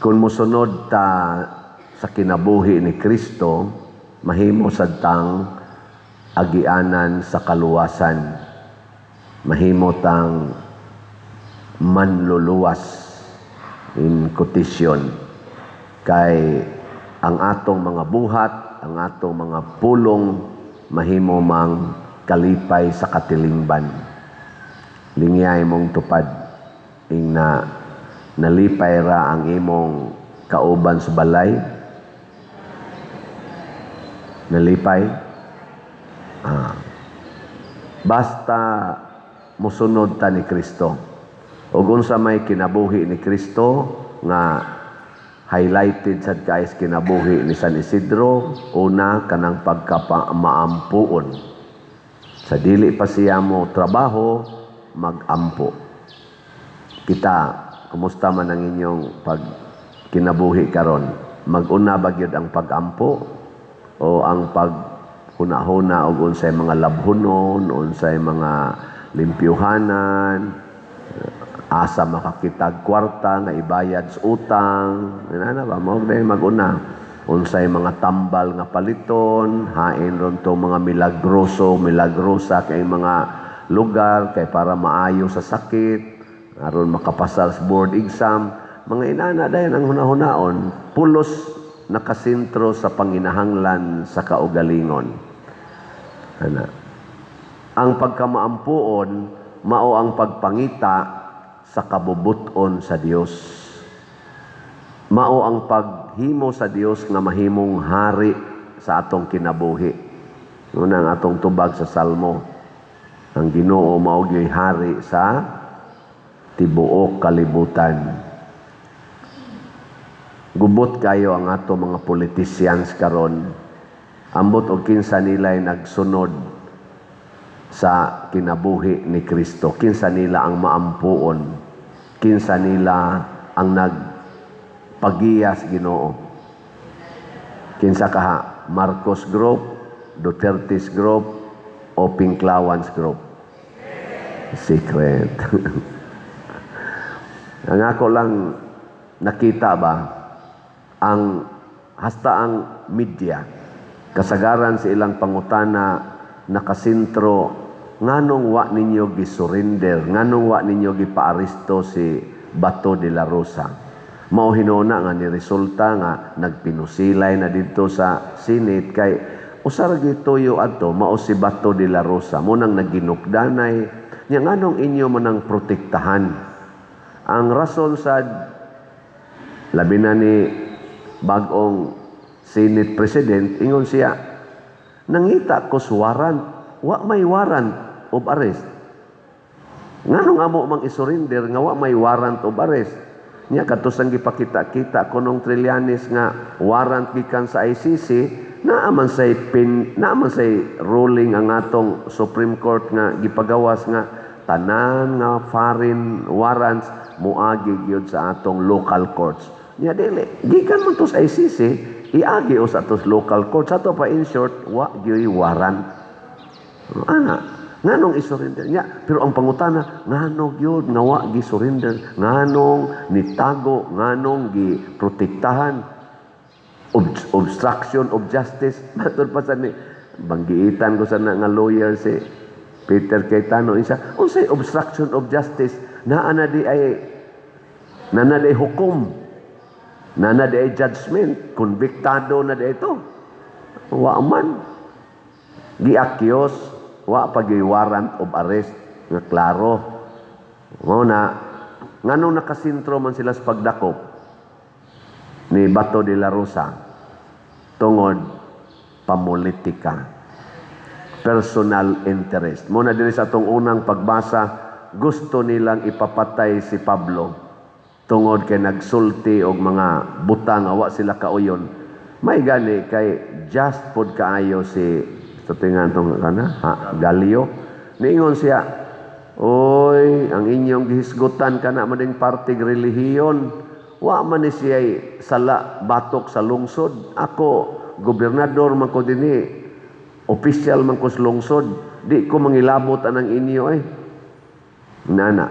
Kung mosunod ta sa kinabuhi ni Kristo, mahimo sad tang agianan sa kaluwasan. Mahimo tang manluluwas, in quotation. Kay ang atong mga buhat, ang atong mga pulong, mahimo mang kalipay sa katilingban. Lingyay mong tupad ing na nalipay ra ang imong kauban sa balay. Nalipay? Ah. Basta musunod ta ni Kristo. Ug unsa may kinabuhi ni Kristo nga highlighted sad kay kinabuhi ni San Isidro? Una, kanang pagkamaampuon. Sa dili pa siya mo trabaho, magampo. Kita, kumusta man ang inyong pag kinabuhi karon? Mag-una ba gyud ang pagampo o ang pag huna-huna og unsay mga labhunon, unsay mga limpyuhanan, asa makakitag kwarta nga ibayad sa utang, ana ba mao gyud mag-una? Unsay mga tambal nga paliton, hain ron to mga milagroso, milagrosa kay mga lugar kay para maayo sa sakit, aron makapasar sa board exam, mga inana dayon ang hunahunaon, pulos nakasentro sa panginahanglan sa kaugalingon. Ana. Ang pagkamaampuon mao ang pagpangita sa kabubuton sa Dios. Mao ang paghimo sa Dios nga mahimong hari sa atong kinabuhi. Una ang atong tubag sa Salmo. Ang Ginoo mao gyuy hari sa tibuok kalibutan. Gubot kayo ang ato mga politicians karon. Ambot og kinsa nila ay nagsunod sa kinabuhi ni Kristo. Kinsa nila ang maampuon. Kinsa nila ang nagpagiya sa Ginoo. Kinsa kaha? Marcos Group, Duterte's Group, o Pinklawans Group? Secret. Ang ako lang nakita ba, ang hasta ang media, kasagaran sa ilang pangutana nakasentro, nganong wa ninyo gisurrender, nganong wa ninyo gipaaresto si Bato de la Rosa? Mao hinuna nga ni resulta nga nagpinusilay na didto sa Senate kay usa ra gituyo adto, mao si Bato de la Rosa mo nang naginukdanay nya. Nganong inyo man ang protektahan? Ang rason sad, labi na ni bag-ong Senate President, ingon siya, "Nangita ko sa warrant, wa may warrant of arrest. Nganong amo mang isurrender nga wa may warrant of arrest?" Nya kadto sang gipakita-kita kunong Trillanes nga warrant gikan sa ICC, naa man say pin, naa man say ruling ang atong Supreme Court nga gipagawas nga tanan nga foreign warrants muagi gyud sa atong local courts. Nya dili gikan man to sa ICC, iagi o sa atos local courts. Ato pa, in short, wa gyud warrant. Ana, nganong isurrender nya? Pero ang pangutana, ngano gyud nga wa gi-surrender, nganong nitago, nganong giprotektahan? Obstruction of justice. Matud pa sa ni banggiitan ko sa na nga lawyer si Peter Cayetano isa, unsay obstruction of justice? Naa na di ay, naa na di ay hukom, naa na di ay judgment, konbiktado na di ito. Wa man gi-accuse, wa pa gyud warrant of arrest nga klaro. Mao na nganong nakasentro man sila sa pagdakop ni Bato de la Rosa? Tungod pamulitika, personal interest. Mao na diri sa atong unang pagbasa, gusto nilang ipapatay si Pablo tungod kay nagsulti og mga butang nga wa sila kauyon. May gani kay just pod kaayo si sa tingan tong kana ha, Galio. Niingon siya, "Oy, ang inyong gihisgutan kana man partig relihiyon. Wa man ni siya sala batok sa lungsod. Ako, gobernador man ko dinhi, official man ko sa lungsod. Di ko mangilabot anang inyo eh." Nana.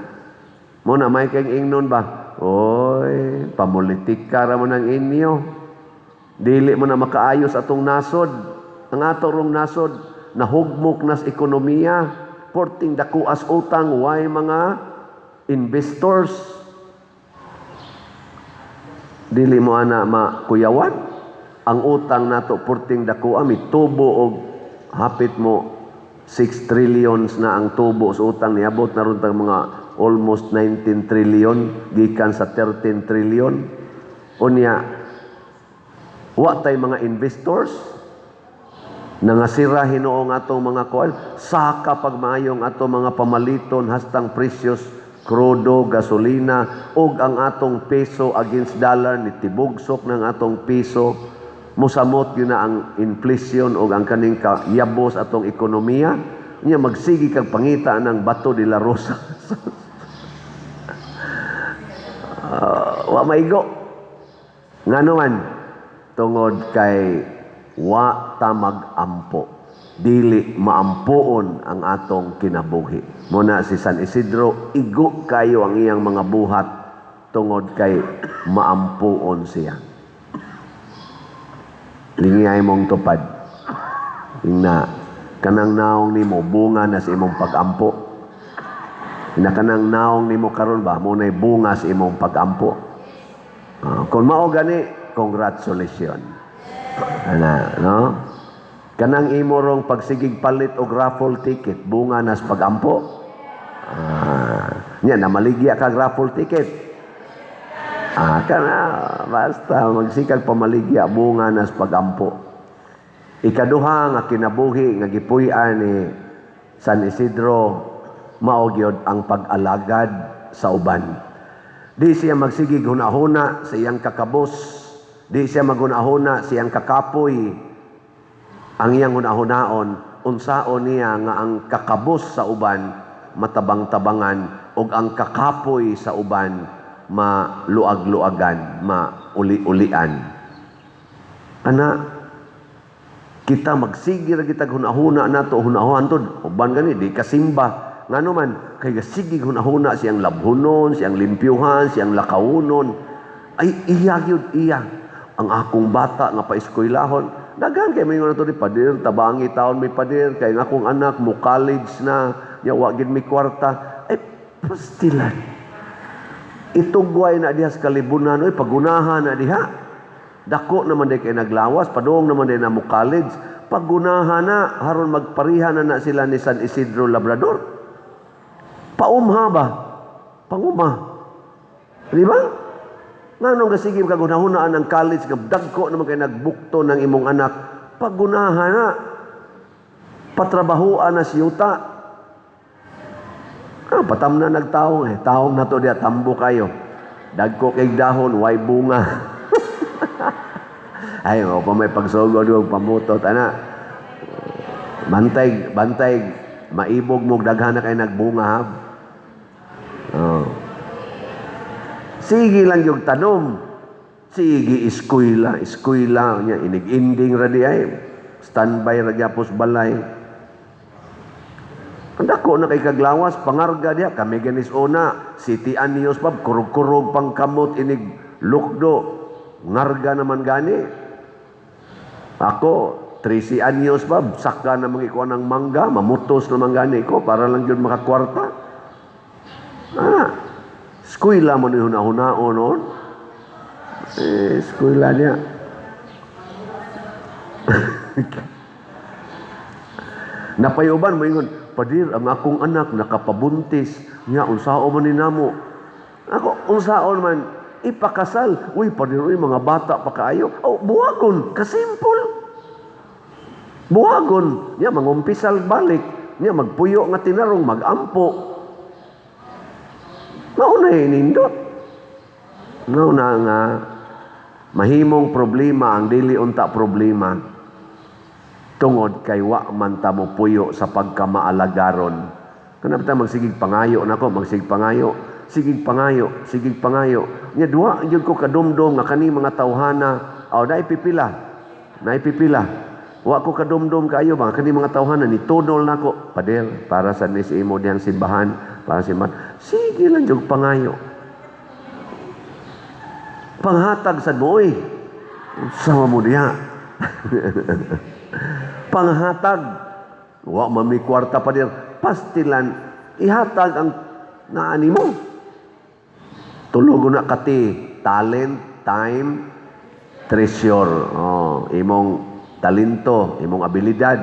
Mo na may kay ingnon ba? Oy, Pamulitika ra man ang inyo. Dili mo na makaayos atong nasod. Ang ato rong nasod, nahugmok nas ekonomiya, porting dakuas utang, way mga investors. Dili mo ana makuyawan. Ang utang nato porting dakoa, mitubo og hapit mo 6 trillions na ang tubo sa utang, niabot na ron tag mga almost 19 trillion gikan sa 13 trillion. Unya wa tay mga investors, nangasira hinuong atong mga kuan. Saka pagmaayong atong mga pamaliton, hastang presyos krudo, gasolina ug ang atong peso against dollar ni tibugsok ng atong piso. Musamot gyud na ang inflation ug ang kaning kayabos atong ekonomiya. Nya magsigi kag pangita ng Bato de la Rosa. Wa maigo. Ngano man? Tungod kay wa ta mag-ampo. Dili maampoon ang atong kinabuhi. Muna si San Isidro, igo kayo ang iyang mga buhat tungod kay maampoon siya. Lingiyay mong tupad. Ingna, kanang naong nimo bunga na sa imong pag-ampo. Ina kanang naong nimo karon ba mo nay bunga sa imong pag-ampo. Kung mao gani, congratulations. Ana, no? Kanang imo rong pagsigig palit og raffle ticket, bunga nas pag-ampo. Nya namaligya kag raffle ticket. Kana basta magsikag pamaligya, bunga nas pag-ampo. Ikaduha nga kinabuhi nga gipuy-an ni San Isidro mao gyud ang pag-alagad sa uban. Di siya magsigig hunahuna sa iyang kakabos, di siya maghunahuna sa iyang kakapoy. Ang iyang hunahunaon, unsaon niya nga ang kakabos sa uban matabang-tabangan ug ang kakapoy sa uban maluag-luagan, mauli-ulian. Ana, kita magsige ra kitag hunahuna nato, hunahunan tod uban gani di kasimba. Ngano man? Kay gasige hunahuna siyang labhunon, siyang limpyuhan, siyang lakawunon. Ay iya gyud iya ang akong bata nga paeskwelahon. Daghan kay moingon nato ni pader, tabangi taon may pader kay ang akong anak mo college na nya wa gid mi kwarta. Ay pastilan, itugway na diha sa kalibunan, oy, pagunahan na diha. Dako naman day kay naglawas, padung naman day na mo college, pagunahan na haron magpariha na na sila ni San Isidro Labrador. Paumha ba? Panguma. Di ba? Nganong gasige kag hunahunaan ang college nga dagko naman kay nagbukto ng imong anak, pagunahan na. Patrabahoan na siyuta. Patam na nagtaong eh. Taong na to diya, tambo kayo. Dagko kay dahon, way bunga. Ay, o pa may pagsugod og pamutot ana. Bantay, bantay, maibog mo daghan na kay nagbunga ha. Oh. Sige lang yung tanom. Sige eskwela, eskwela nya inig-ending ra di ay. Standby ra gyapos balay. Ang dako na kay kaglawas, pangarga diha kami ganis una, City Anyos pa, kurog-kurog pang kamot inig lukdo. Ngarga naman gani. Ako, 13 anyos pa, saka na mga ng mangga, mamutos naman gani ko para lang yun makakwarta. Eskwela mo ni hunahunao noon. Eh, eskwela niya. Napayuban mo ingon, "Padir, ang akong anak nakapabuntis, nya unsao man ni namo?" Ako, unsaon man, ipakasal. "Uy, padir, uy, mga bata pa kaayo." Oh, buwagon, kasimpol. Buwagon, nya mangumpisal balik, nya magpuyo nga tinarong magampo. Mauna nindot. Mauna nga mahimong problema ang dili unta problema tungod kay wa man ta mo puyo sa pagkamaalagaron. Kana ta magsigig pangayo nako, magsigig pangayo, sigig pangayo, sigig pangayo. Nya duwa gyud ko kadumdum nga kani mga tawhana, aw naay pipila. Naay pipila. Wa ko kadumdum kaayo ba kani mga tawhana ni tunol nako, "Pader, para sa ni imo diyang simbahan, para simbahan." Sige lang jud pangayo. Panghatag sad mo oy. Unsa man mo diha? Panghatag. Wa man may kwarta, pader. Pastilan, ihatag ang naani mo. Tulo na ka-T: talent, time, treasure. Oh, imong talento, imong abilidad,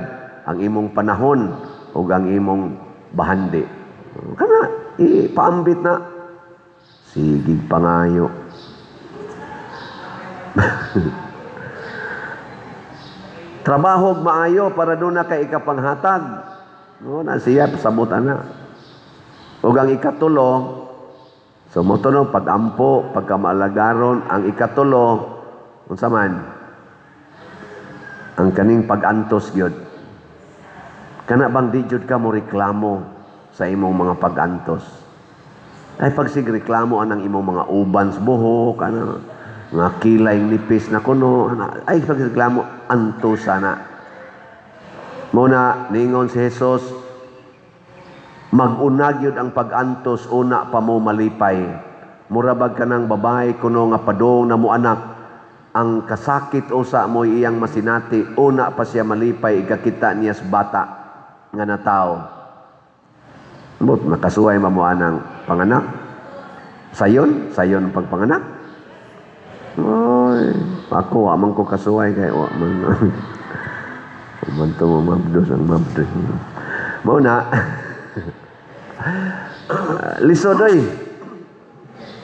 ang imong panahon, ug ang imong bahandi. Kana, ipaambit na. Sige, pangayo. Trabaho maayo para duna kay ikapanghatag. No, na siya pasabot ana. Ug ang ikatulo, so mo to no, pag-ampo, pagkamaalagaron, ang ikatulo unsa man? Ang kaning pag-antos gyud. Kana bang di jud ka mo reklamo sa imong mga pag-antos? Ay pagsig reklamo anang imong mga uban sa buhok, ana mga kilay nipis na kuno, ana, ay pagreklamo antos sana. Muna ningon si Jesus, mag-una gyud ang pag-antos una pa mo malipay. Mura bag kanang babae kuno nga padong na mo anak, ang kasakit usa mo iyang masinati, una pa siya malipay ikakita niya sa bata nga natawo. But nakasuway man mo anang panganak. Sayon, sayon pagpanganak. Oy, ako wa man ko kasuway kay wa man. Man to mabdos ang mabdos. Mao na. Lisod oy.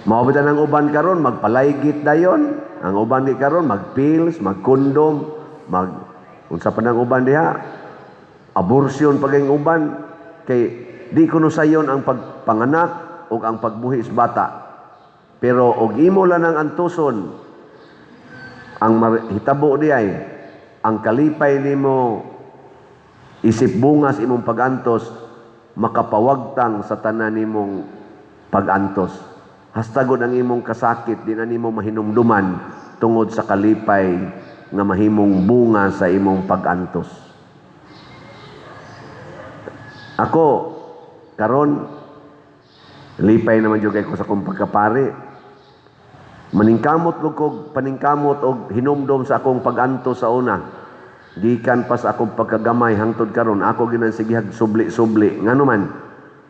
Mao ba ang uban karon magpalaygit dayon? Ang uban di karon magpills, magkondom, mag unsa pa nang uban diha? Abortion pag uban kay di kuno sayon ang pagpanganak ug ang pagbuhi sa bata. Pero og imo lang ang antuson, ang hitabo di ay ang kalipay nimo isip bungas imong pagantos makapawagtang sa tanan nimong pagantos. Hastagod ang imong kasakit di na nimo mahinumduman tungod sa kalipay nga mahimong bunga sa imong pagantos. Ako karon lipay naman jud kay ko sa akong pagkapari. Maningkamot ko kog paningkamot og hinumdom sa akong pagantos sa una. Gikan pa sa akong pagkagamay hangtod karon ako ginansigihag subli-subli. Ngano man?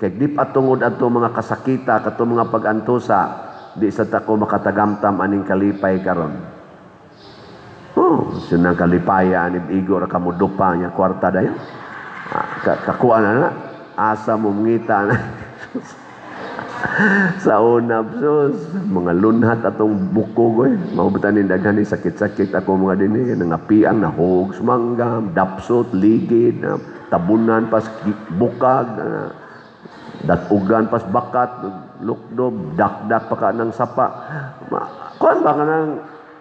Kay di pa tungod adto mga kasakita kato mga pagantosa, di sa ta ko makatagamtam aning kalipay karon. Oh, sunang kalipaya ani igo ra kamo dupa nya kwarta dayon. Ah, kakuan na na asa mo ngita na. Sa una, sus, mga lunhat atong buko eh. Mao ni daghan ni sakit-sakit ako mga dinhi, nangapiang nahog manggam, dapsot, ligid, tabunan pas bukag, datugan pas bakat, lukdob, dakdak pa ka ng sapa. Kuan ba ka ng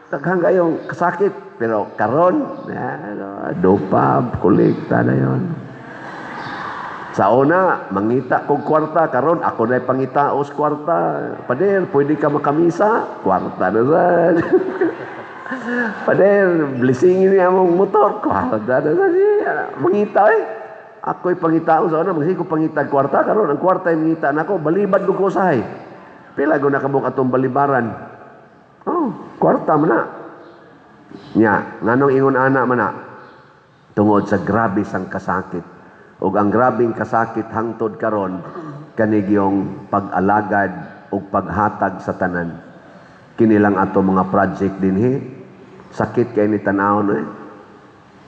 daghang kayong kasakit, pero karon, dupa, kolekta na yon. Sa una, mangita kog kwarta, karon ako na pangitaos kwarta. Pader, pwede ka makamisa? Kwarta na sad. Pader, blessingin niya mong motor. Kwarta na sad. Mangita eh. Ako'y pangitaon sa una, magsige ko pangita kwarta, karon ang kwarta ay mangita nako, balibad ko usahay. Pila ko nakabuk atong balibaran. Oh, kwarta man na. Nya, nganong ingon ana man na? Tungod sa grabe sang kasakit. Ug ang grabing kasakit hangtod karon kanigyong pag-alagad ug paghatag sa tanan. Kini lang ato mga project dinhi. Sakit kay ni tan-awon eh.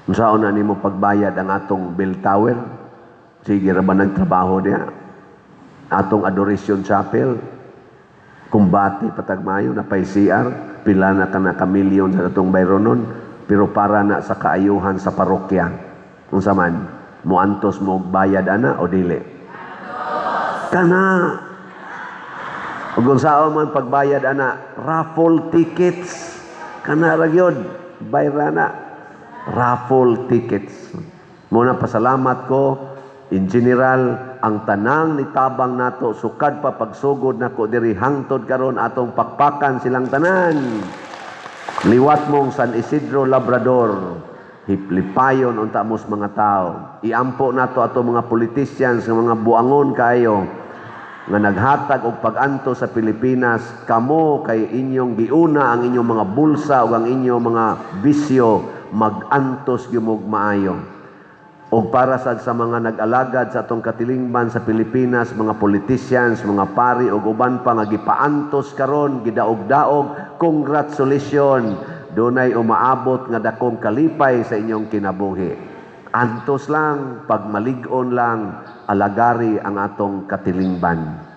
Unsaon na nimo pagbayad ang atong bell tower? Sige ra ba nagtrabaho diha? Atong Adoration Chapel, kumbate patagmayo na pay CR, pila na ka na ka milyon sa atong bayronon, pero para na sa kaayuhan sa parokya. Unsa man, muantos mo og bayad ana o dili? Kana. Ug unsaon man pagbayad ana, raffle tickets. Kana ra gyud, bayra na. Raffle tickets. Muna pasalamat ko in general ang tanang nitabang nato sukad pa pagsugod nako diri hangtod karon, atong pakpakan silang tanan. Liwat mong San Isidro Labrador, hiplipayon unta mos mga tao. Iampo nato ato mga politicians nga mga buangon kayo. Nga naghatag og pag-antos sa Pilipinas, kamo kay inyong giuna ang inyong mga bulsa ug ang inyong mga bisyo, mag-antos gyud mog maayo. Og para sad sa mga nag-alagad sa atong katilingban sa Pilipinas, mga politicians, mga pari ug uban pa nga gipaantos karon, gidaog-daog, congratulations. Dunay umaabot nga dakong kalipay sa inyong kinabuhi. Antos lang, pagmalig-on lang, alagari ang atong katilingban.